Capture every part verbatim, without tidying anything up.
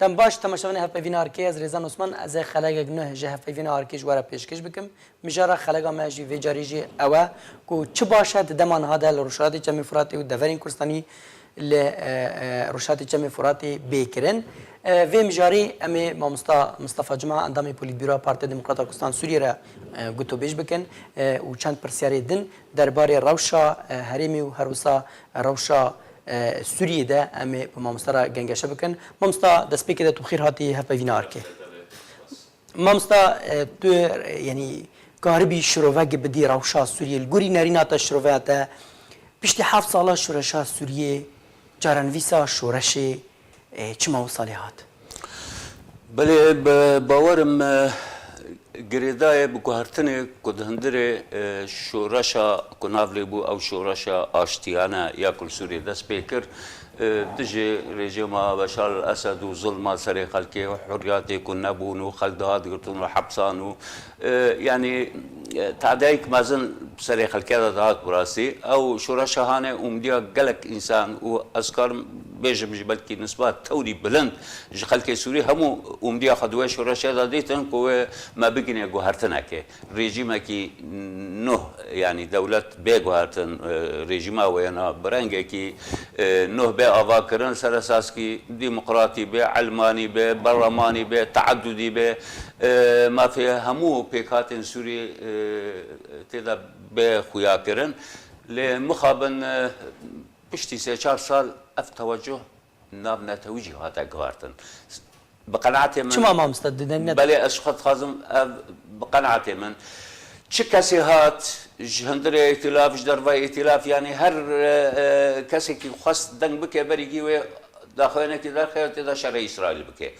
Dem baş, temaşevanê Hevpeyvîna Arkê, ez Rêzan Osman, ez ê xelegek nuh ji Hevpeyvîna Arkê ji we re pêşkêş bikim. Mijara xelega me jî vê carî jî ew e ku çi baş e di dema niha de li Rojhilatê Çemê Furatê û deverên Kurdistanî li, e, e, Rojhilatê Çemê Furatê bê kirin. E, vê mijarî em ê mamosta Mistefa Cuma, endamê Polîtbûroya Partiya Demokrata Kurdistan Sûriyê re, e, gotûbêj bikin, e, û çend pirsyarê din derbarê rewşa, e, herêmê û her wisa rewşa, e, Sûriyê de em ê bi mamosta re gengeşe bikin. Mamosta, destpêkê de tu bi xêr hatî Hevpeyvîna Arkê. Mamosta, e, tu, e, yanî karibî şirovek bidî rewşa Sûriyê. Li gorî nerîna te, şiroveya te, piştî heft sala şoreşa Sûriyê, çarenivîsa şoreşê, e, çima wisa lê hat? Belê, bi bawer im, e, girêdayê bi guhertinê ku di hundirê, e, şoreşa ku nav lê bû ew şoreşa aştiyane ya ku li Sûriyê dest pê kir, e, dijî rejîma Beşar el-Esed û zulma serê xelkê û hurriyatê ku nebûn û xelk dihat girtin û hepsan û, e, yanî, e, tadeyek mezin serê xelkê de dihat bi rastî. Ew şoreşa hane umdiya gelek însan û ez karim bêjim jî belkî nisba tewrî bilind ji xelkê Sûrî hemû umdiya xwe di wê şoreşê de dîtin ku wê me bigihîne guhertinekê. Rejîmekî nuh, yanî dewlet bê guhertin, e, rejîma wêna bi rengekî, e, nuh bê avakirin, ser esaskî demokratî bê, elmanî bê, berlemanî bê, teedudî bê, e, mafê hemû pêkhatên Sûrî, e, tê de bê xuyakirin. Lê mixabin, e, piştî sê çar sal ev tewecuh navnetewî jî hate guhertin. Bi qenaetê min Çima mamoste dide ne? Belê, ez ji xwe dixwazim ev bi qenaetê min. Çi kesê hat ji hundirê îtîlaf, ji dervayê îtîlaf, yanî her, e, e, kesekî xwest deng bike berî gî wê daxuyanekî derxe tê de şerê Îsraîl bike.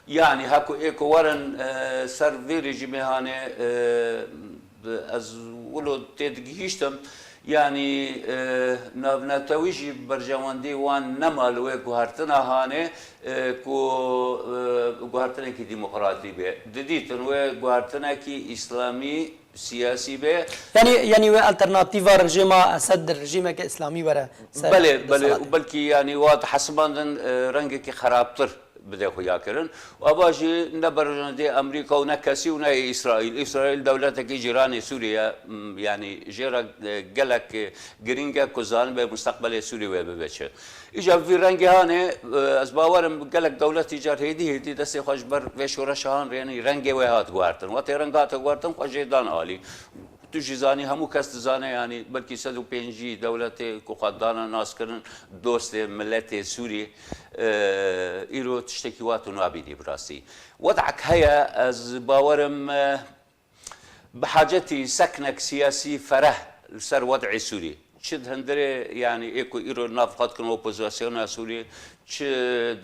Yanî heku ê ku werin, e, ser vê rejîmê hanê, e, ez wilo tê digihîştim. Yanî, e, navnetewî jî berjewendî wan nema li wê guhertina hanê, e, ku, e, guhertinekî demokratî be. Didîtin wê guhertinekî îslamî siyasî be. Yanî, yanî wê alternatîva rejîma Esed, rejîmeke îslamî were ser Belê, belê, deselatê. Û belkî yanî wa dihesibandin, e, rengekî xerabtir bide xuyakirin. Û eva jî ne berjewendê Amerîka û ne kesî û ne Îsraîl. Îsraîl dewletekî cîranê Sûrî ye, m, yanî jê re, e, gelek, e, girîng e ku zanibe mustaqbelê Sûrî wê bibe çi. Îcar vî rengê hanê, e, ez bawer im gelek dewlet îcar hêdî hêdî destê xwe ji ber vê şoreşa han, yanî rengê wê hat guhertin. Wextê reng hate guhertin, xwe jê dan alî. Tu jî zanî, hemû kes dizane, yanî belkî sed û pêncî dewletê ku xwe dane naskirin, dostê miletê Sûrî, e, îro tiştekî wa tu nabînî bi rastî. Wed'ek heye, ez bawer im, e, bi hacetî seknek siyasî fereh li ser wed'ê Sûrî. Çi di hundirê, yanî ê ku îro nav xwe dikin opozisyona Sûrî, çi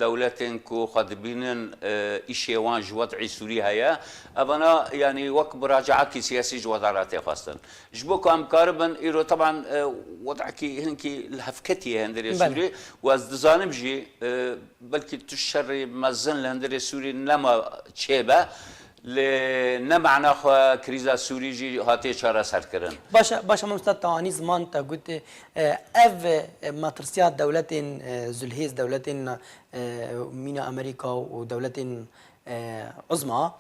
dewletên ku xwe dibînin, e, îşê wan ji wed'î Sûrî heye, evana, yanî, wek muracaekî siyasî ji we de re tê xwestin. Ji bo ku em karibin îro, teban, e, wed'ekî hinkî li hevketî ye hundirê Belê. Sûrî û ez dizanim jî, e, belkî tu şerê mezin li hundirê Sûrî nema çêbe, lê ne mana xwe krîza Sûrî jî hatiye çareserkirin. Baş e, baş e, mamosta, te anî ziman te got, e, ev, e, metirsiya dewletên, e, zilhêz, dewletên, e, mîna Amerîka û dewletên, e, uzma,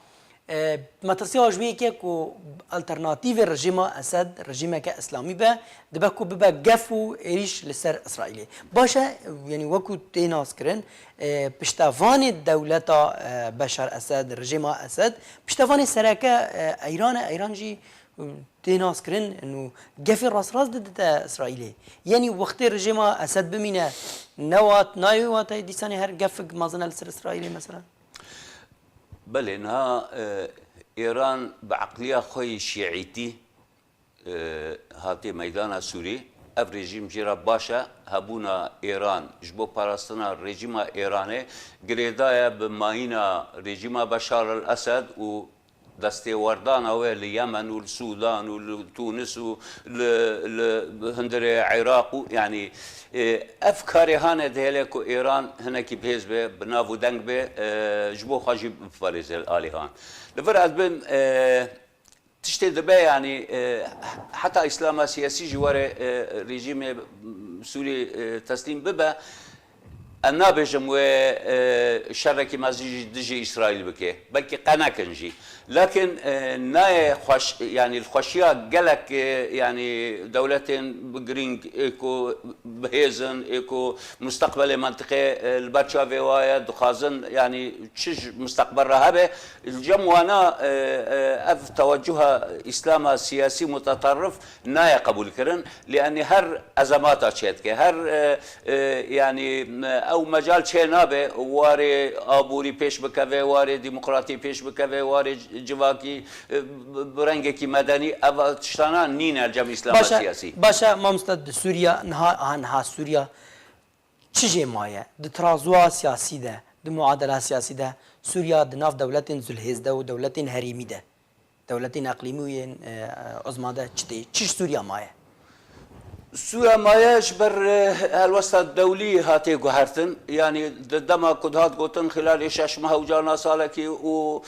e, metirsiya ji wê yekê ku alternatîvê rejîma Esed, rejîmeke îslamî be, dibe ku bibe gef û êrîş li ser Îsraîlê. Baş e, yanî wekû tê naskirin, e, piştevanê dewleta, e, Beşar Esed, rejîma Esed, piştevanê sereke, e, Îran e, Îran jî, e, tê naskirin û gefê rastrast didite Îsraîlê. Yanî wextê rejîma Esed bimîne, ne wat, nayê wate dîsanê her gefik mezin e li ser Îsraîlê mesela? Belê, niha, e, Îran bi eqliya xwe yê şîîtî, e, hatiye meydana Sûrî. Ev rejîm jê re baş e. Hebûna Îran ji bo parastina rejîma Îranê girêdaye bi mayîna rejîma Beşar el-Esed û destêwerdana wê li Yemen û li Sûdan û li Tûnis û li, li hundirê Iraq û, yanî, e, ev karê hane dihêle ku Îran hinekî bihêz be, bi nav û deng be, e, ji bo xwe jî biparêze li alî han. Li vir ez bêm, e, tiştê dibe, yanî, e, heta îslama siyasî jî were, e, rejîmê Sûrî, e, teslîm bibe, Ez nabêjim wê, e, şerekî mezin jî dijî Îsraîl bike. Belkî qe nekin jî. Lakin, e, nayê xweş, yanî li xweşiya gelek, e, yanî dewletên girîng, ê ku bihêz in, ê ku mustaqbelê mentiqê, e, li ber çavê wa ye, dixwazin, yanî çi ji mustaqbel re hebe, li cem wana, e, e, ev tewecuha Îslama siyasî muteterrif nayê qebûlkirin. Lê enî her ezemata çêdike, her, e, e, yanî, e, ew mecal çê nabe warê aborî pêş bikeve, warê demokratî pêş bikeve, warê c-, civakî, e, bi, bi rengekî medenî, eva tiştana nîne li cem îslama Baş e, siyasî. Baş e, mamoste, di Sûriya niha, ha niha Sûriya çi jê maye? Di tirazoya siyasî de, di muadela siyasî de, Sûriya di nav dewletên zulhêz de û dewletên herêmî de, dewletên eqlîmî û yên, e, uzma de çi tê, çi ji Sûriya maye? Sûriya maye ji ber, e, helwesta dewlî hatiye guhertin. Yanî di dema ku dihat gotin xîlalê şeş meh û carna salekî û,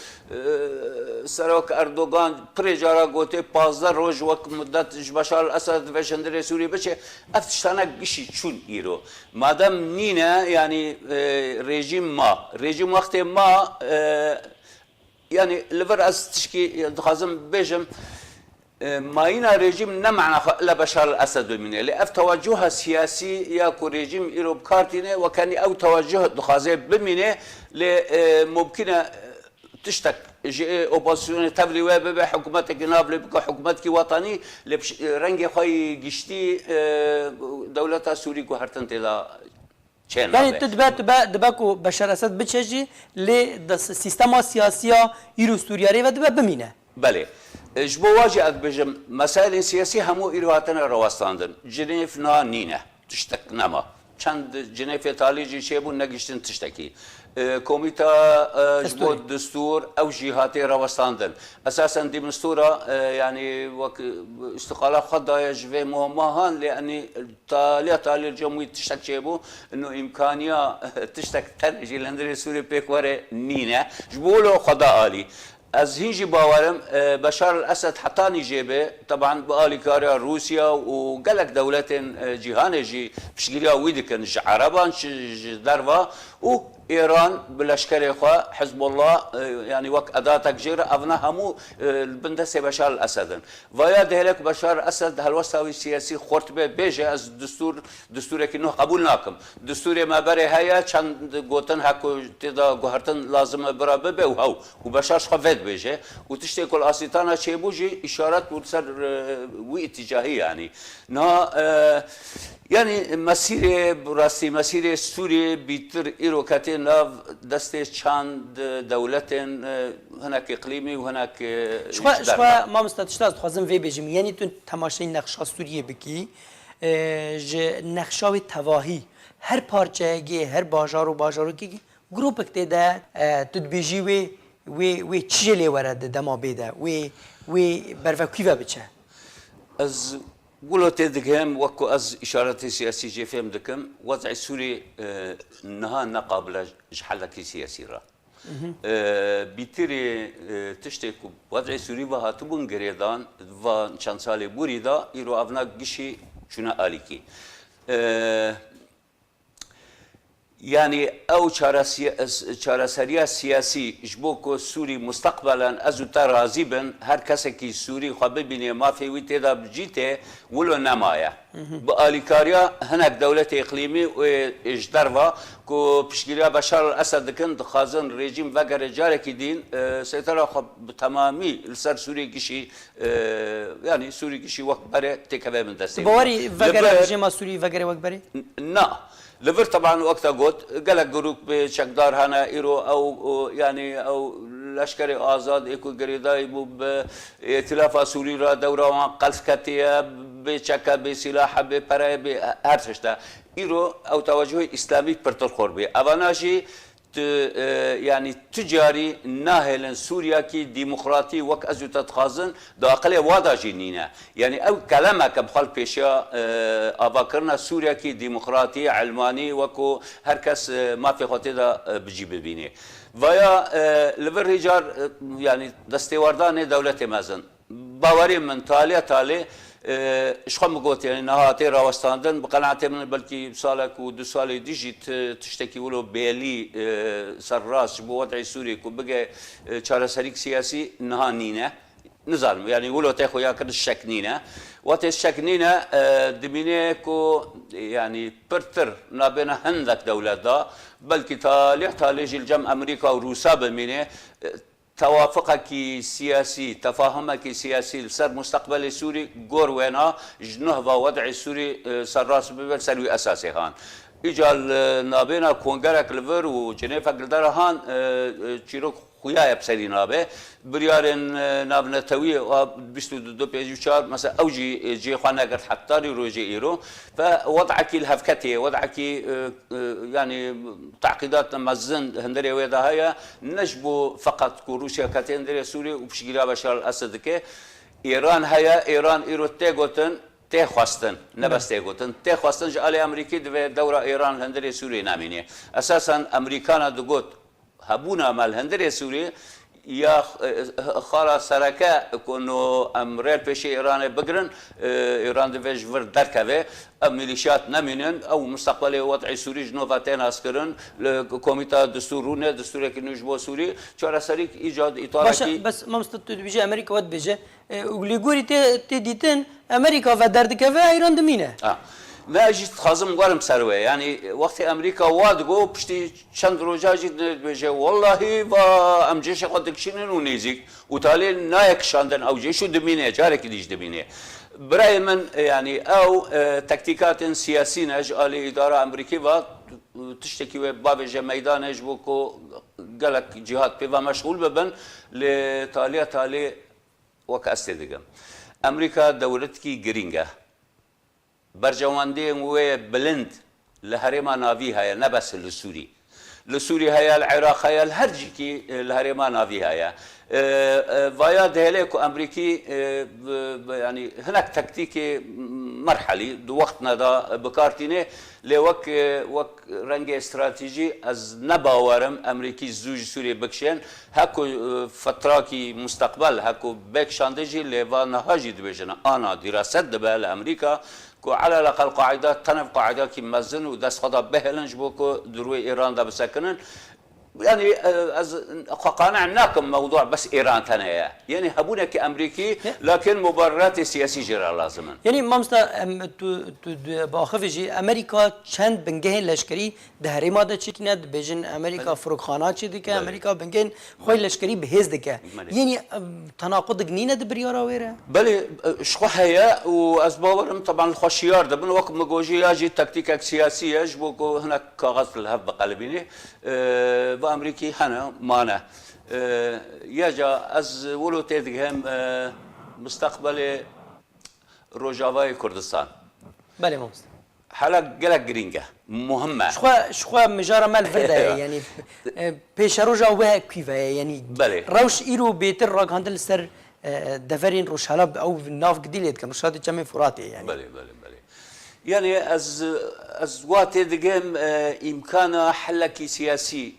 e, Serok Erdogan pirê cara gotê pazdeh roj wek mudet ji Beşar el Esed ve ji hundirê Sûriyê biçe, ev tiştane gişî çûn îro. Madem nîne, yanî, e, rejîm ma. Rejîm wextê ma, e, Yanî li vir ez tişkî dixwazim bêjim, e, mayîna rejîm ne mana xwe ile Beşar el Esed bimîne. Lê ev tewecuha siyasî ya ku rejîm îro bi kar tîne, wek henî ew tewecuh dixwaze bimîne, lê, e, mumkin e, e, tiştek ji opozisyonê tevlî we bibe, hikûmetekî nav lê bike, hikûmetekî wetanî, lê piş-, e, rengê xwe yî giştî, e, dewleta Sûrî guhertin tê de çê nabe. Yanî tu dibe, tu be, dibe ku Beşar Esed biçe jî, lê di s-, sîstema siyasiya îro Sûriyarê ve dibe bimîne. Belê. E, ji bo wa jî ez dibêjim, mesailên siyasî hemû îro hatine rawestandin. Cinêv na nîne. Tiştek nema. Çend Cinêvê talî jî çêbûn, negihiştin tiştekî. E, komîta, e, ji bo Destûrê. Destûr, ew jî hatiye rawestandin. Esasen dî destûra, e, yanî wek, e, îstiqala xwe daye ji vê mo-, mahan, lê enî taliya talî li cem wî tiştek çêbû, ino îmkaniya tiştek tenê jî li hundirê Sûrê pêk were nîne. Ji bo wilo xwe da alî. Ez hîn jî bawerim, e, Beşar el Esed hetanî jê be, teban bi alîkariya Rûsya û gelek dewletên, e, cîhanê jî piştgiriya wî dikin, ji Ereban, ji, ji derva û Îran bi leşkerê xwe, Hizbullah, e, yanî wek edatek jê re, evna hemû, e, li bin destê Beşar el Esed in. Vaya dihêle ku Beşar Esed helwesta wî siyasî xurt be, bêje, ez destûr, destûrekî nuh qebûl nakim. Destûrê me berê heye, çend gotin heko tê de guhertin lazim e bira bibe û hew. Û Beşar ji xwe vê dibêje. Û tiştê ku li Asîtana çêbû jî îşaret bû li ser, e, wî îtîcahî yanî. Niha, e, yanî mesîrê, bi rastî mesîrê Sûriyê bîtir îro ketê nav destê çend dewletên, e, hinek îqlîmî û hinek, e, Ji xwe, ji ji derve. Xwe mamoste tişta ez dixwazim vê bêjim. Yanî tu temaşeyî nexşa Sûriyê bikî, e, ji nexşa wê tevahî her parçeyekê, her bajar û bajarokekî grûpek tê de, e, tu dibêjî wê, wê, wê çi jê lê were di dema bê de, wê, wê berve kû ve biçe? Ez wilo tê digihim, wek ku ez îşaretê siyasî jê fêm dikim, wez'ê Sûrî, e, niha ne qabil e ji helekî siyasî re. E, bîtirî, e, tiştê ku wez'ê Sûrî ve hatibûn girêdan, va çend salê borî de, îro evna gişî çûne alîkî. E, yanî ew çaresiye-, çareseriya siyasî ji bo ku Sûrî mustaqbelen ez û te razî bin, her kesekî Sûrî xwe bibînê mafê wî tê de bi cî tê, wilo nemaye. Bi alîkariya hinek dewletê îqlîmî û ê ji derva ku piştgiriya Beşar el Esed dikin, dixwazin rejîm vegere carekî dîn, e, seytera xwe bi temamî li ser Sûriyê gişî, e, yanî Sûrî gişî wek berê têkeve min destê Tu bawerî vegere rejîma Sûrî vegere wek berê? N-, na. Li vir teban wek te got, gelek grûp bê çekdar hene, îro ew, o, yanî ew leşkerê azad ê ku girêdayî bû bi Îtîlafa Sûrî re dewra wan qels ketiye, bê çeke, bê sîlahe, bê pereyê, bê her tişte. Îro ew tewecuhê îslamî pirtir xor bê. Evana jî tu, e, yanî tu carî nahêlin Sûriyakî demokratî wek ez û te dixwazin, di aqilê wa de jî nîne. Yanî ew kelemeke bi xwe li pêşiya, e, avakirina Sûriyakî demokratî, elmanî, weko her kes, e, mafê xwe tê de, e, bi cî bibînê. Vaya, e, li vir rîcar, e, yanî destêwerdanê dewletê mezin. Bawerî min taliya talê E, ji xwe min got, yani niha tê rawestandin, bi qenaetê min belkî salek û du salê dî jî ti-, tiştekî wilo bêlî, e, serrast ji bo wed'ê Sûriyê ku bige, e, çareserîk siyasî niha nîne. Nizanim, yani wilo tê xuya kir şek nîne. Wextê şek nîne, e, dimîne ku, yani pirtir nabêna hindek dewlet da, belkî talih talê jî li cem Amerîka û Rûsa bimîne, e, tewafiqekî siyasî, tefahumekî siyasî li ser musteqbelê Sûrî gor wêna ji nuh va wed'ê Sûrî, e, serrast bibe ser wî esasê han. Îca li nabêna kongerek li vir û cinêfek li dera han, e, e, çîrok xuya ye bi serî nabe. Biryarên, e, navnetewî a bîst û du, pêncî û çar, mesela ew jî, e, cihê xwe negirt heta rî rojê îro. Ve wed'ekî li hevketê ye, wed'ekî, e, e, yani teqîdat mezin hundirê wê de heye. Ne ji bo feqet ku Rûsya kete hundirê Sûriyê û piştgiriya Beşar el-Esed dike. Îran heye, Îran îro tê gotin, tê xwestin, ne bes tê gotin, tê xwestin ji alî Amerîkî divê dewra Îran li hundirê Sûriyê nemîne. Esasen Amerîkana digot, hebûna me li hundirê Sûriyê ya, e, xala sereke ku no em rê li pêşê Îranê bigirin, e, Îran divê ji vir derkeve, ev milîşyat nemînin, ew mustaqbelê wed'ê Sûrî ji nova tê naskirin, li komîta distûr rûne, distûrekî nû ji bo Sûrî, çareserîk îcad îtarekî. Baş e, bes mamoste tu dibêjî Amerîka we dibêje, e, û li gorî tê, tê dîtin, Amerîka ve derdikeve, Îran dimîne. Ha. Me jî dixwazim werim ser wê. Yanî wextê Amerîka wa digo, piştî çend roja jî dibêje, wellahî va em cêşê xwe dikişînin û nêzîk û talê nayê kişandin ew cêş û dimîne, carekî dî jî dimîne. Birayê min, e, yanî ew, e, tektîkatên siyasî ne ji alî îdara Amerîkî ve tiştekî wê bavêje meydanê ji bo ku gelek cîhat pê ve meşxûl bibin, lê taliya talê wek ez tê dikim. Amerîka dewletkî girîng e. Berjewendiyên wê bilind li herêma navî heye, ne bes li Sûrî. Li Sûrî heye, li Iraq heye, li her cîkî, e, li herêma navî heye. E, e, vaya dihêle ku Amerîkî, e, bi, bi, yanî hinek tektîkê merhelî di wext ne de bi kar tîne, lê wek, e, wek rengê stratejî ez ne bawer im Amerîkî zû ji Sûriyê bikişên. Heko, e, fetrakî musteqbel, heko bê kişandin jî lê va niha jî dibêjin, ana dîraset dibe li Amerîka ku eleleqel qaîda, tenev qaîdakî mezin û dest xwe da bihêlin ji bo ku di rûyê Îran de bisekinin. Yanî, e, ez xwe qane' nakim mewdû bes Îran tene ye. Yanî hebûnekî Amerîkî, lakin mubereratê siyasî jê re lazim in. Yanî mamoste, em, tu, tu, tu bi axivî jî Amerîka çend bingehên leşkerî di herêma de çêkîne, dibêjin Amerîka firokxana çêdike, Amerîka bingên xwe leşkerî bi hêz dike. Belê. Yanî, em, tenaqudek nîne di biryara wê re? Belê, e, ji xwe heye û ez bawer im, teban li xwe şiyar dibin. Wek min gojî ya jî tektîkek siyasî ye, ji bo ku hinek kaxez li hev biqelibînê. E, bi Amerîkî hene, mane. E, ya ca ez wilo tê digihim, e, mustaqbelê Rojavayê Kurdistan. Belê mamoste. Hala gelek girîng e, muhim e. Ji xwe, ji xwe mijara me li vir de ye, yanî, e, pêşeroja we kî ve ye, yanî Belê. Rewş îro bêtir ragihandin li ser, e, deverên Rojhela, ew nav gidî lê dikin, Rojhilatê Çemê Furatê, yanî. Belê, belê, belê. Yanî ez, ez wa tê digim, e, îmkana helekî siyasî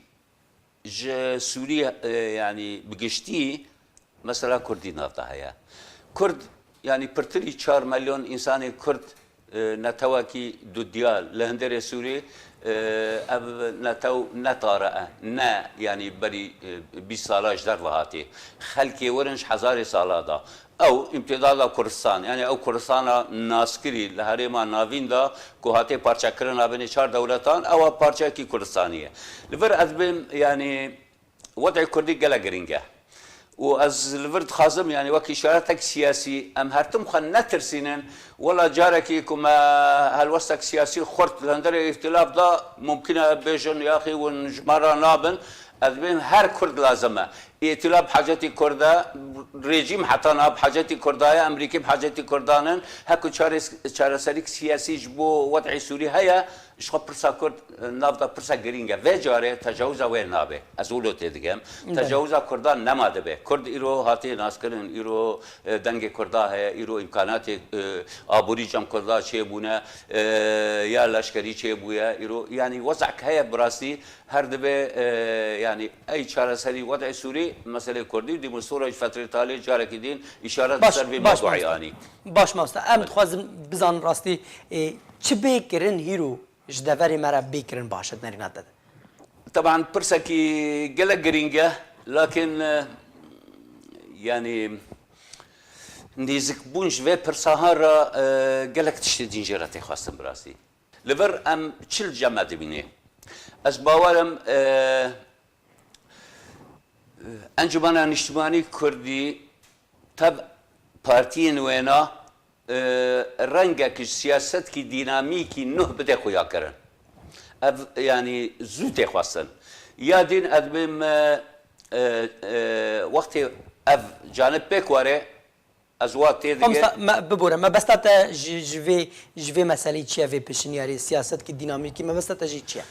ji Sûrî, e, yanî bi giştî mesela Kurdî nav de heye. Kurd, yanî pirtirî çar milyon însanê Kurd, e, netewekî dudiya li hundirê Sûrî, e, ev netew ne tare e, ne, yanî berî, e, bîst sala ji derve hatî. Xelkê wir in ji hezarê sala da. Ew îmtidada Kurdistan, yanî ew Kurdistana naskirî li herêma navîn de ku hatê parçekirina binê çar dewletan, ew a parçeyekî Kurdistanî ye. Li vir ez bêm, yanî wed'ê Kurdî gelek girîng e. Û ez li vir dixwazim, yanî wek îşaretek siyasî, em her tim xwe netirsînin. Wela carekî ku me helwestek siyasî xurt li hundirê îhtilaf da, mumkin e bêjin, yaxî hûn ji me re nabin. Ez bêm her Kurd lazim e. Îtîlaf bi hacetî Kurd e, rejîm heta niha bi hacetî Kurda ye, Amerîkî bi hacetî Kurdan in. Heko çare-, çareserîk siyasî ji bo wed'ê Sûrî heye, ji xwe pirsa Kurd, e, nav de pirsa girîng e. Vê carê tecawuza wê nabe. Ez wilo tê dikim. Belê. Tecawuza Kurdan nema dibe. Kurd îro hatiye naskirin, îro, e, dengê Kurda heye, îro îmkanatê, e, aborî cem Kurda çêbûne, e, ya leşkerî çêbûye, îro, yanî wezek heye bi rastî. Her dibe, e, yanî ey çareserî wed'ê Sûrî meselê Kurdî û Dîmûsora ji fetrê talê carekî din îşaret Baş, ser vê baş mewduî mamoste. Anî. Baş mamoste. Em dixwazin bizanin rastî, e, çi bê kirin hîro ji deverê me re bê kirin baş e di nerîna te de? Teban pirsekî gelek girîng e, lakin, e, yanî nêzikbûn ji vê pirsahan re, e, gelek tiştê din jê re tê xwestin bi rastî. Li vir em çi li cem me dibîne? Ez bawer im, e, Encûmena Niştimanî Kurdî tev partiyên wêna, e, rengek ji siyasetkî dînamîkî nuh bide xuyakirin. Ev, yanî zû tê xwestin. Ya din ez dibêm, e, e, e, wextê ev canib pêk were, ez wa tê Mamosta, digê. Me, bibore, mebesta te ji, ji vê, ji vê meseleyê çi ye, vê pêşniyarê siyasetkî dînamîkî, mebesta te jî çi ye?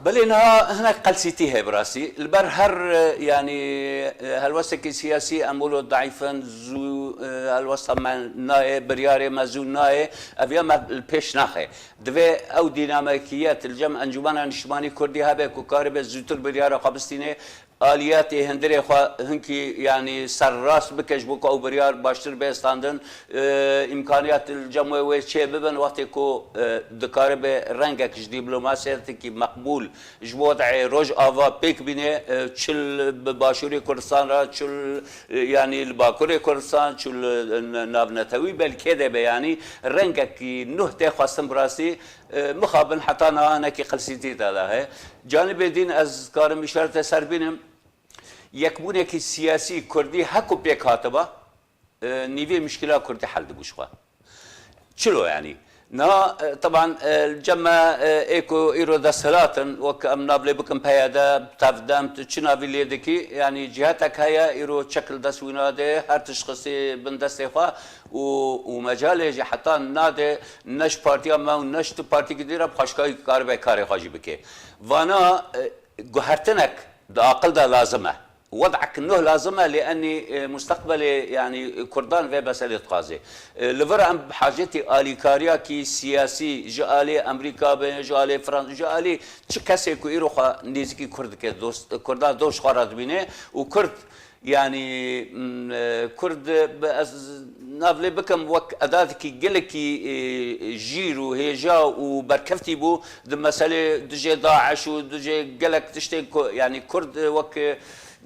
Belê niha hinek qelsîtî heye bi rastî. Li ber her, e, yanî, e, helwestekî siyasî em wilo daîf in, zû, e, helwesta me nayê, biryarê me zû nayê, ev ya me li pêş naxe. Divê ew dînamîkiyet li cem Encûmena Niştimanî Kurdî hebe ku karibe zûtir biryara xwe bistîne, aliyetê hundirê xwe hinkî, yanî serrast bike ji bo ku ew biryar baştir bê standin, e, îmkaniyet li cem wê wê çê bibin, wextê ku, e, dikaribe rengek ji dîplomasiyetekî meqbûl ji bo wed'ê Rojava pêk bîne, e, çi li bi Başûrê Kurdistan re, çi li, e, yanî li Bakurê Kurdistan, çi li, e, navnetewî belkê de be, yanî rengekî nuh tê xwestin bi rastî, e, mixabin heta niha hinekî qelsîtî te de heye. Canibê din ez karim îşarete ser bînim. Yekbûnekî siyasî kurdî heko pêk hatiba, e, nîvê mişkila kurdî hel dibû ji xwe. Çilo yanî? Niha, e, teban, e, li cem me, e, ê ku îro desthilat in, wek em nav lê bikin P Y D, tev dem, tu çi navî lê dikî, yanî cihetek heye, îro çek li dest wî nade, her tişt xistî bin destê xwe û, û mecalê jî heta nade, ne ji partiya me û ne ji tu partîkî dî re bi xweşkayî karibe karê xwe jî bike. Vana, e, guhertinek di aqil de lazim e. Wed'ek nuh lazim e, lê enî, e, musteqbelê, yanî, Kurdan vê meselê dixwaze. E, li vir em bi hacetî alîkariyakî siyasî ji alî Amerîka be, ji alî Fransa, ji alî çi kesê ku îro xwe nêzîkî Kurd dike, dost, Kurdan dost xwe re dibîne û Kurd, yanî, m, e, Kurd, bi, ez nav lê bikim, wek edatekî gelekî, e, jîr û hêja û berkeftî bû di meselê dijê DAIŞ û dijê gelek tiştên ku, yanî Kurd, e, wek, e,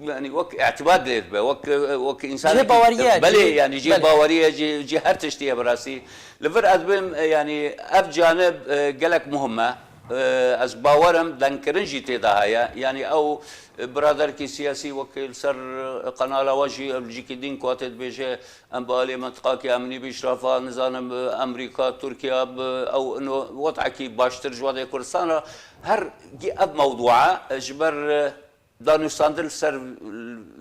yanî wek îtîbad lê dibe, wek, e, wek însanekî Cihê baweriye, belê, cihê, yanî cihê belê. Baweriye, cihê, cihê her tiştî ye bi rastî. Li vir ez bêm, e, yanî ev canib, e, gelek muhim e. E, ez bawer im dengkirin jî tê de heye. Yanî ew, e, biraderekî siyasî wekî li ser, e, qenala we jî ew li cîkî din ku hatê dibêje, em bi alî mintiqakî emnî bi îşrafa, nizanim, e, Amerîka, Tirkiye, bi ew ino wed'ekî baştir ji wed'ê Kurdistan re, her gî ev mewdûa, e, ji ber, e, danûstandin li ser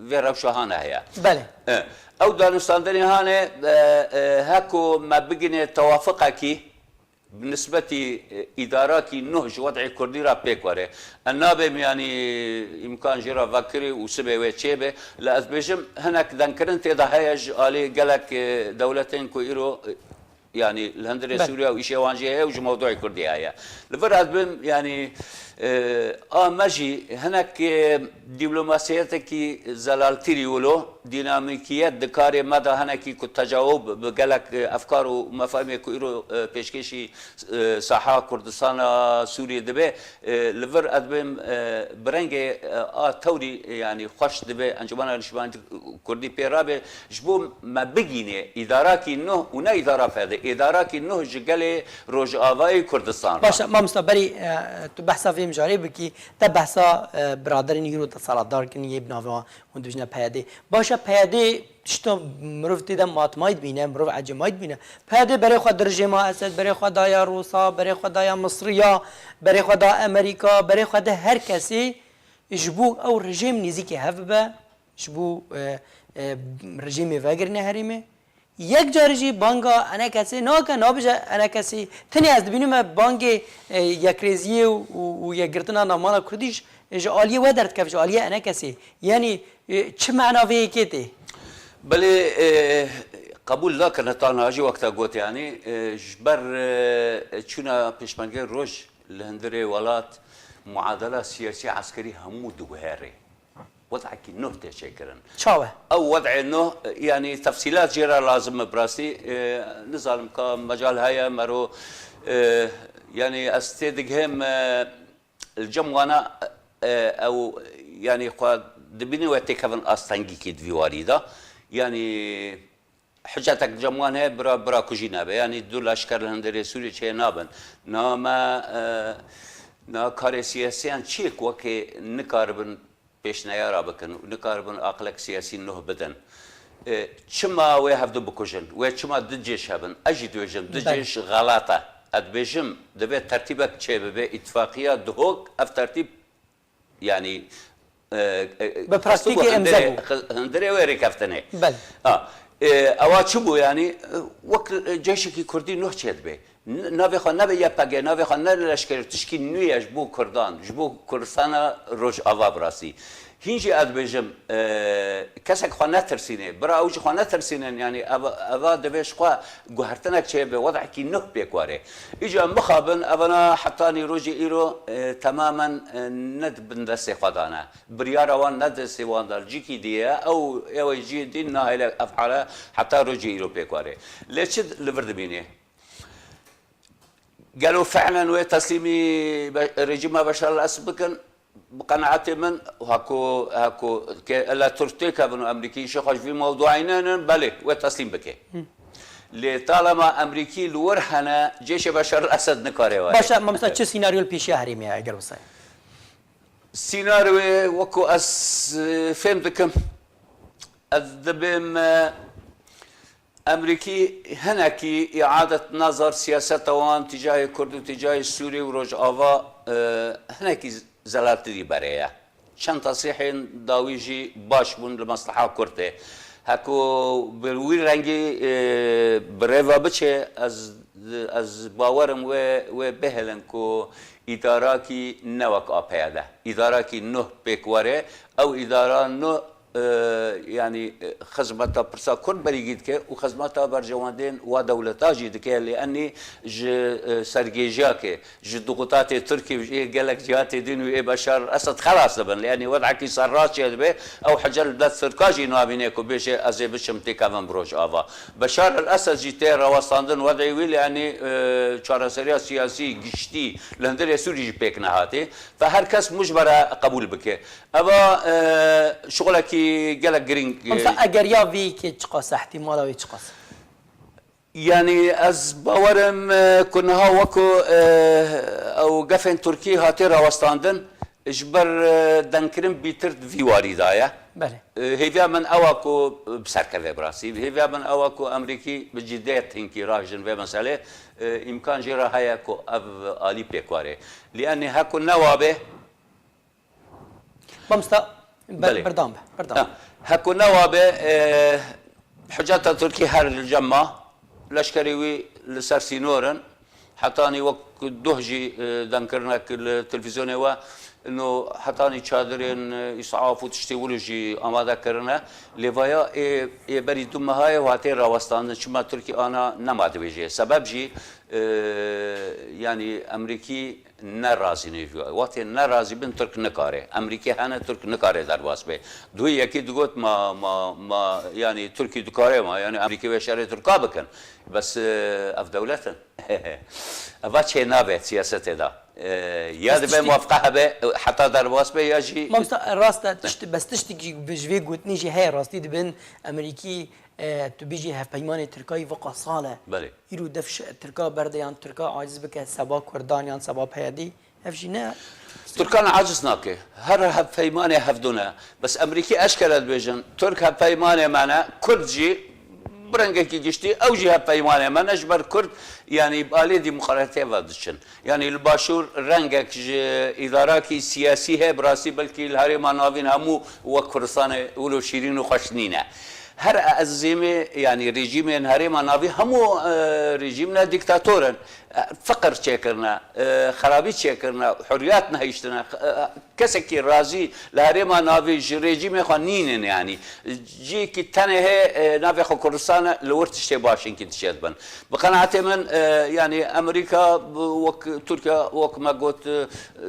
vê rewşa hane heye. Belê. E, ew danûstandinê hane, e, e, heko me bigine tewafiqekî bi nisbetî, e, îdarakî nuh ji wed'ê kurdî re pêk were. Ez nabêm, yanî, îmkan jê re vekirî û sibê wê çêbe. Lê ez bêjim, hinek dengkirin tê de heye ji alî gelek, e, dewletên ku îro, e, yanî li hundirê Belê. Sûriye û îşê wan jê heye û ji mewdûyê Kurdî heye. Li vir ez bim, yanî, e, a me jî hinek, e, dîplomasiyetekî zelaltirî wilo, dînamîkiyet di karê me de hinekî ku tecawub bi gelek, e, efkar û mefahimê ku îro, e, pêşkêşî, e, saha Kurdistana Sûriyê dibe, e, li vir ez bim, e, bi rengê, e, a tewrî, e, yanî xweş dibe Encûmena Niştimanî Kurdî pê rabe, ji bo me bigîne îdarakî nuh û ne îdara P Y D, îdarakî nuh ji gelê Rojavayê Kurdistan re. Baş e, mamosta, berî, e, tu behsa vê mijarê bikî, te behsa, e, biraderên îro desthilatdar kirin yê bi navê wan hûn dibêjine P Y D. Baş e, P Y D tişta mirov tê de matmayî dibîne, mirov ecêmayî dibîne. P Y D berê xwe di rejêma Esed, berê xwe daya Rûsa, berê xwe daya Misriya, berê xwe da Amerîka, berê xwe di her kesê ji bo ew rejêm nêzîkê hev bibe, ji bo, e, e, rejêmê vegirine herêmê. Yek carî jî banga enekesê nake, nabêje enekesê. Tenê ez dibînime bangê, e, yekrêziyê û, û, û yekgirtina navmala kurdî ji, ji aliyê we derdikeve, ji aliyê enekesê. Yanî, e, çi mena vê yekê tê? Belê, e, qebûl nakin heta niha jî wek te got, yanî, e, ji ber, e, çûna pêşmergê roj li hundirê welat muadela siyasî eskerî hemû diguhere. Wedekî nuh tê çêkirin. Çawe? Ew wedê nuh, yanî tefsîlat jê re lazim e, bi rastî, e, nizanim ka mecal heye, mero, e, yanî ez tê digihêm, e, li cem wana, e, ew, yanî xwe dibînin we têkevin astengîkî di vî warî de. Yanî hicetek li cem wan heye, bira, bira ku jî nebe. Yanî du leşker li hundirê Sûriyê çê nabin. Na me, e, na karê siyasiyan çi yek wekê nikaribin pêşneyara bikin û nikaribin aqilek siyasî nuh bidin. E, çima wê hevdu bikujin? Wê çima du cêş hebin? Ez jî dibêjim, du Belê. cêş xelat e. Ez dibêjim, divê tertîbek çêbibe, îtifaqiya Duhok, ev tertîb, yanî, e, e, Bi praktîkê xistibû imze hundirê, bû. xi-, hundirê wê rêkeftinê. Belê. Ha, e, ewa çi bû, yanî, e, wek, e, cêşekî kurdî nuh çêdibe. N-, navê xwe nebe Y P G, navê xwe ne leşkerê, tişkî nû ye ji bo Kurdan, ji bo Kurdistana Rojava bi rastî. Hîn jî ez dibêjim, e, kesek xwe netirsînê, bira ew ji xwe netirsînin, yanî ev-, eva divê ji xwe guhertinek çêbe, wedekî nuh pêk were. Îca mixabin, evana hetanî rojê îro, e, temamen, e, ne di bin destê xwe dane. Biryara wan ne destê wan de, cîkî dî ye, ew, ew ê cî dî nahêle efale heta rojê îro pêk were. Lê çi li vir dimîne? Gelo fiilen wê teslîmî be-, rejîma Beşar el Esed bikin? Bi qenaetê min, heko, heko ke ele Tirk têkevin û Emerîkî îşê xwe ji vî mewduayî nenin, belê, wê teslîm bike. Lê talema Emerîkî li wir hene, cêşê Beşar el Esed nikare were. Baş e, mamosta, çi sînaryo li pêşiya herêmê ye, eger wisa ye? Sînaryoyê weko ez, e, fêm dikim, ez dibêm, e, Emerîkî hinekî îadet nazar siyaseta wan tîcahê Kurd û tîcahê Sûrî û Rojava, e, hinekî zelaltirî berê ye. Çend tesrîhên dawî jî baş bûn li mesleha Kurd tê. Heko bi wî rengî, e, bi rêva biçe, ez, ez bawerim wê, wê bihêlin ku îdarakî ne wek A P Y de. Îdarakî nuh pêk were, ew îdara nuh e, yanî, e, xizmeta pirsa Kurd berîgî dike û xizmeta berjewendên wa dewleta jî dike, lê enî ji, e, sergêjiyakê, ji dixutatê Tirkî û ji ê gelek cihatê din û ê Beşar Esed xelas dibin. Lê enî wedekî serrast çêdibe, ew hece li dest Tirka jî nabîne ku bêje ez ê biçim têkevim bi Rojava. Beşar el Esed jî tê rawestandin wedê wî, lê enî, e, çareseriya siyasî giştî li hundirê Sûrî jî pêk nehatê. Ve her kes mujbere qebûl bike. Eva, e, şixulekî gelek girîng, e, Mesela eger ya vê yekê çiqas e, ihtimala wê çiqas e? Yanî ez bawerim, e, ku niha weko, e, ew gefên Tirkî hatê rawestandin, ji ber, e, dengkirin bîtir di vî warî de ye. Belê. E, hêviya min ew e ku bi ser keve bi rastî. Hêviya min ew e ku Emerîkî bi ciddiyet hinkî rahijin vê meselê. E, îmkan jê re heye ku ev alî pêk were. Lê enê heko newa be, Mamosta, ber-, Belê. Berdam be, berdam Ha, be. Heko newa be, e, hiceta Tirkî her li cem ma, leşkerê wî li ser sînor in. Hetanî wek duh jî, e, dengkirinek li televîzyonê we, no hetanî çadirên, e, îsaf û tiştê wilo jî amade kirine. Lê vaya ê, ê berî du meha ye û hatê rawestandin. Çima Tirkî ana nema dibêje. Sebeb jî, e, yanî Emerîkî ne razî ne jû. Wextê ne razî bin Tirk nikare. Emerîkî hene Tirk nikare derbas be. Duhî yekî digot ma, ma, ma, yanî Tirkî dikare ma, yanî Emerîkî wê şerê Tirka bikin. Bes, e, ev dewlet in. Eva çê nabe siyasetê de. E, ya Bes dibe tiştî muwafiqe hebe, heta derbas be ya jî Mamosta, rast e, tişt, bes tiştekî ji vê gotinî jî heye rastî dibin Emerîkî, e, tu bêjî hevpeymanê Tirka yî viqa sal e. Belê. Îro def şi-, Tirka berde yan Tirka aciz bike seba Kurdan yan seba P Y D, ev jî ne. Tirkan aciz nake. Her hevpeymanê hevdû ne. Bes Emerîkî eşkere dibêjin, Tirk hevpeymanê me ne, Kurd jî bi rengekî giştî, ew jî hevpeymanê me ne, ji ber Kurd, yanî bi alê demokratiyê ve diçin. Yanî li Başûr rengek ji îdarakî siyasî heye, bi rastî belkî li Herêma Navîn hemû wek Kurdistanê wilo şîrîn û xweş nîne. Her ezîmê, yanî rejîmên herêma navî hemû, e, rejîmne dîktator in. E, feqir çêkirine, e, xerabî çêkirine, hurriyet nehiştine. E, kesekî razî li herêma navî ji rejîmê xwe nînin yanî. Ciyekî tenê heye, e, navê xwe Kurdistan e, li wir tiştê baş hinkî dişêdibin. Bi qenaetê min, e, yanî Amerîka, wek Tirkiye, wek me got, e,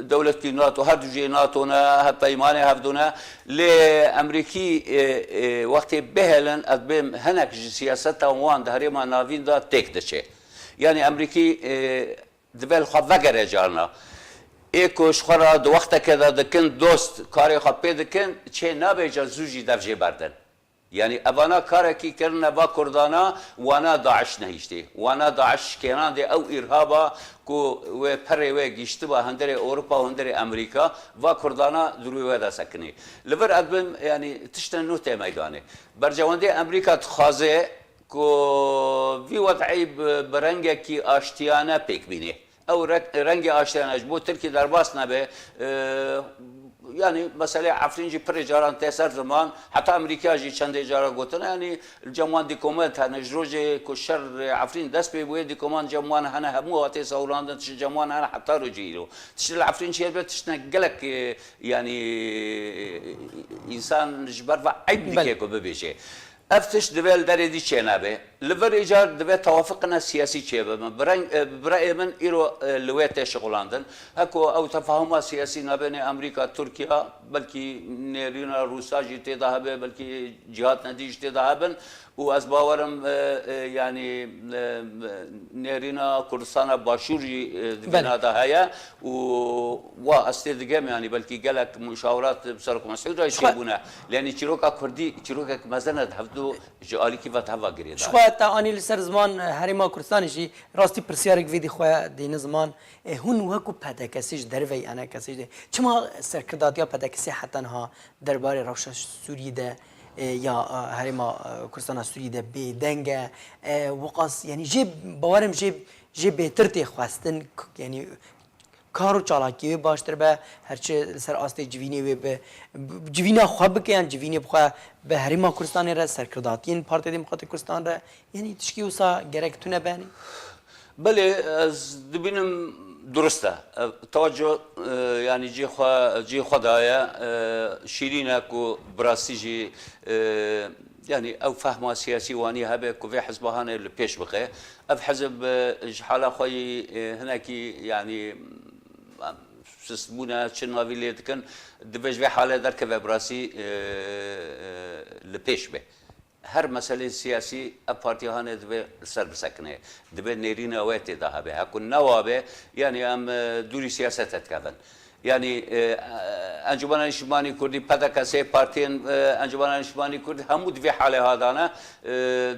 dewletî NATO, her du jê NATO ne, hevpeymanê hevdû ne. Lê Amerîkî, e, e, wextê bihêlin, ez bêm hinek ji siyaseta wan di herêma navîn de têk diçe. Yanî Amerîkî, e, divê li xwe vegere carna. Ê ku ji xwe re di wexteke de dikin dost, karê xwe pê dikin, çê nabe ca zû jî dev jê berdin. Yanî evana karekî kirine va Kurdana, wana DAIŞ nehiştê. Wana DAIŞ şikênandê ew îrhaba ku wê perê wê giştiba hundirê Ewropa û hundirê Amerîka, va Kurdana di rûyê wê de sekinê. Li vir ez bim, yanî tiştên nû tê meydanê. Berjewendê Amerîka dixwaze ku vî wed'î bi, bi rengekî aştiyane pêk bînê. Ew re-, rengê aştiyane ji bo Tirkî derbas nebe. E, yanî meselê Efrîn jî pirê caran tê ser ziman, heta Amerîka jî çendê cara gotin, yanî li cem wan dîkoment hene, ji rojê ku şer Efrîn dest pê bûye, dîkoman cem wan hene, hemû hatiye sewirandin, tişt cem wan hene heta rojê îro. Tişt li Efrîn çêdibe, tiştine gelek, e, yanî, e, însan ji ber ve eyb dike ku bibêje. Ev tişt divê li derê dî çênebe. Li vir îcar divê tewafiqina siyasî çêbibe. Bi reng, e, bi rayê min îro, e, li wê tê şixulandin. Heko ew tefahuma siyasî nabênê Amerîka, Tirkiye, belkî nêrîna Rûsa jî tê de hebe, belkî cihatine dî jî tê de hebin. Û ez bawerim, e, e, yanî, e, nêrîna Kurdistana Başûr jî, e, di Belê. vêna de heye û wa ez tê digem, yanî belkî gelek muşawirat bi Serok Mesûd re jî Xwe- çêbûne. Yanî çîroka Kurdî, çîrokek mezin e, di hevdu ji alîkî ve di heva girê de. Ji xwe te anî li ser ziman, e, Herêma Kurdistanê jî rastî pirsyarek vê dî xwe dîne ziman. E, hûn wekû P D K S ji derveyî, E N K S ji de, çima serkirdatiya P D K S heta niha derbarê rewşa Sûriyê de, e, ya, e, Herêma, e, Kurdistana Sûriyê de bêdeng e? E, wiqas, yanî jê bawerim jê, jê bêtir tê xwestin, k-, yanî kar û çalakî wê baştir be, her çi li ser astê civînê wê bi, bi, civîna xwe bike yan civînê bi xwe bi Herêma Kurdistanê re, serkirdatiyên Partiya Demokratîk Kurdistan re, yanî tişkî wisa gerek tune benî? Belê, ez dibînim durist e. Ev tewaco, e, yanî cê xwe, cê xwe daye, e, şîrîn e ku bi rastî jî, e, yanî ew fehma siyasî wanî hebe ku vê hizba hane li pêş bixe. Ev hizb, e, ji hala xwe yî, e, hinekî, yanî, em, sist bûne, çi navî lê dikin, divê ji vê halê derkeve bi rastî, e, e, li pêş be. Her meselê siyasî ev partiya hane divê li ser bisekine. Divê nêrîna wê tê de hebe. Heku newa be, yanî em, e, dûrî siyasete dikevin. Yanî, e, Encûmena Niştimanî Kurdî, P D K S, partiyên, e, Encûmena Niştimanî Kurdî hemû di vê halê hadane. E,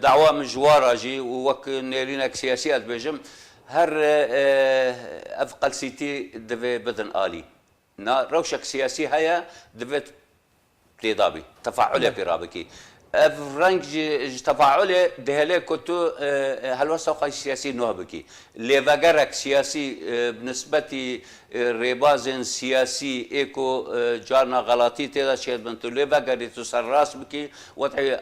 dawa min ji wa re jî û wek nêrînek siyasî ez dibêjim, her, e, ev qelsîtî divê bidin alî. Na rewşek siyasî heye, divê têda bî, tefaulê pê rabikî. Ev reng ji, ji tefaulê dihêle ku tu, e, e, helwesta xwe siyasî nuh bikî. Lêvegerek siyasî, e, bi nisbetî, e, rêbazên siyasî ê ku, e, carna xelatî tê de çêdibin, tu lêvegerî, tu serrast bikî, wed'ê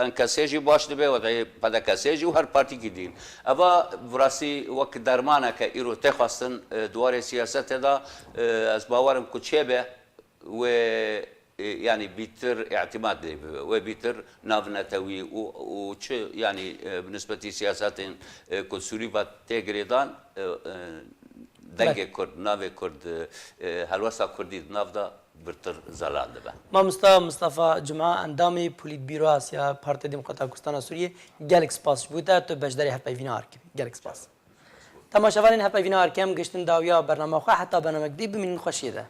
E N K S jî baş dibe, wed'ê P D K S jî û her partîkî dîn. Eva bi rastî wek dermaneke îro tê xwestin, e, di warê siyasetê de, e, ez bawerim ku çêbe, wê, e, yanî bîtir îtimat lê bibe, wê bîtir navnetewî û, û çi, yanî, e, bi nisbetî siyasetên, e, ku Sûrî ve tê girêdan, e, e, dengê Kurd, navê Kurd, e, helwesta Kurdî di nav de birtir zelal dibe. Mamosta Mustafa Cuma, endamê Polîtbîroya Siyasiya Partiya Demokrata Kurdistana Sûriyê, gelek spas ji bo te, tu beşdarî hevpeyvîna arkî. Gelek spas. Temaşevanên hevpeyvîna arkî, em gihiştin dawiya bernama xwe, heta bernameyek dî bimînin xweşiyê de.